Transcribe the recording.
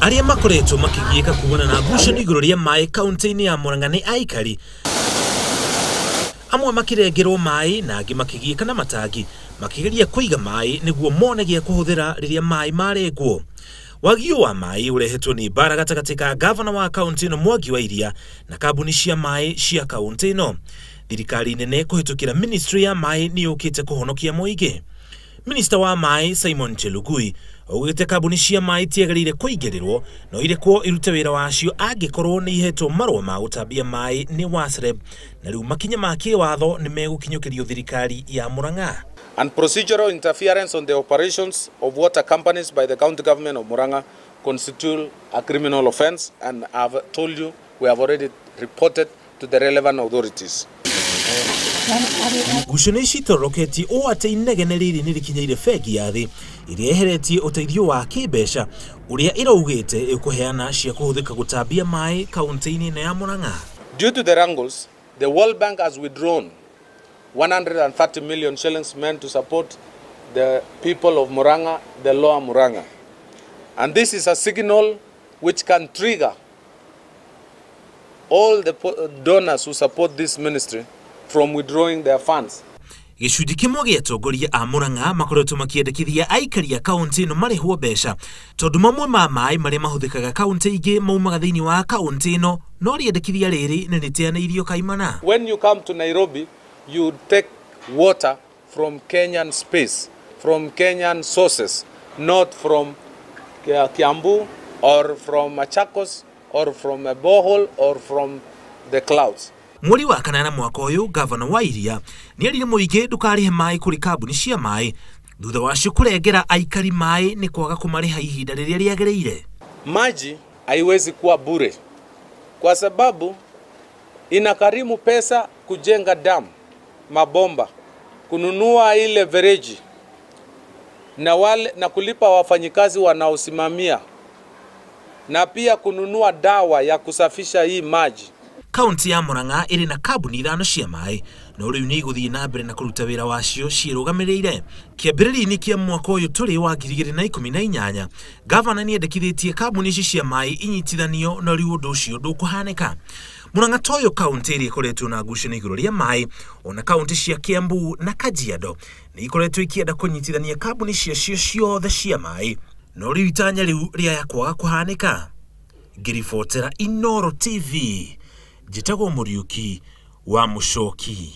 Arĩa makoretwo makĩgiĩka kumana na ngucanio igũrũ rĩa maĩ kaunti-inĩ ya Murang'a nĩ aikari amwe makĩrengerwo maĩ na angĩ makĩgiĩka na matangi makĩgeria kũiga maĩ nĩguo mone gĩa kũhũthĩra rĩrĩa maĩ marengwo. Wagio wa maĩ ũrehetwo nĩ mbara gatagatĩ ka gavana wa kaunti ĩno Mwangi wa Iria na kambuni cia maĩ cia kaunti ĩno. Thirikari nene kũhĩtũkĩra ministry ya maĩ nĩ yũkĩte kũhonokia mũingĩ. Minista wa maĩ Simon Chelugui augĩte kambuni cia maĩ itiagĩrĩire kũingĩrĩrwo no irekwo irute wĩra wacio angĩkorwo nĩ ihetwo marũa ma gũtambia maĩ nĩ WASREB, na rĩu makinya ma kĩwatho nĩ megũkinyũkĩrio thirikari ya Murang'a. And procedural interference on the operations of water companies by the county government of Murang'a constitute a criminal offense, and I've told you we have already reported to the relevant authorities. Ngucanio ici itororoketie ũũ atĩ inegene rĩrĩ nĩ rĩkinyĩire bengi ya thĩ ĩrĩa yeheretie ũteithio wa kĩmbeca ũrĩa ĩraugĩte ĩkũheana cia kũhũthĩka gũtambia maĩ kaunti-inĩ ĩno ya Murang'a. Due to the wrangles, the World Bank has withdrawn 130 million shillings meant to support the people of Murang'a, the Lower Murang'a. And this is a signal which can trigger all the donors who support this ministry from withdrawing their funds. Gĩcunjĩ kĩmwe gĩa atongoria a Murang'a makoretwo makĩendekithia aikari a kaunti ĩno marĩhwo mbeca tondũ mamwe ma maĩ marĩa mahũthĩkaga kaunti ingĩ maumaga thĩinĩ wa kaunti ĩno, no rĩendekithia rĩrĩ nĩ rĩteanĩirio kaimana. When you come to Nairobi, you take water from Kenyan space, from Kenyan sources, not from Kiambu or from Machakos or from a borehole or from the clouds. Mweri wa kanana mwaka ũyũ, gavana wa Iria nĩerire mũingĩ ndũkarĩhe maĩ kũrĩ kambuni cia maĩ thutha wacio kũrengera aikari maĩ nĩ kwaga kũmarĩha ihinda rĩrĩa rĩagĩrĩire. Maji haiwezi kuwa bure kwa sababu inakarimu pesa kujenga dam, mabomba, kununua ile vereji na wale, na kulipa wafanyikazi wanaosimamia na pia kununua dawa ya kusafisha hii maji. Kaunti ya Murang'a ĩrĩ na kambuni ithano cia maĩ no rĩu nĩ igũthiĩ na mbere na kũruta wĩra wacio ciĩrũgamĩrĩire. Kĩambĩrĩria-inĩ kĩa mwaka ũyũ tũrĩ wa 2018, gavana nĩendekithĩtie kambuni ici cia maĩ inyitithanio no rĩu ũndũ ũcio ndũkũhanĩka. Murang'a toyo kaunti ĩrĩa ĩkoretwo na ngucanio igũrũ rĩa maĩ, ona kaunti cia Kiambu na Kajiado nĩ ikoretwo ikĩenda kũnyitithania kambuni ciacio ciothe cia maĩ, no rĩu itanya rĩu rĩaya kwaga kũhanĩka. Ngĩribotera Inooro TV, njĩtagwo Mũriũki wa Mũcoki.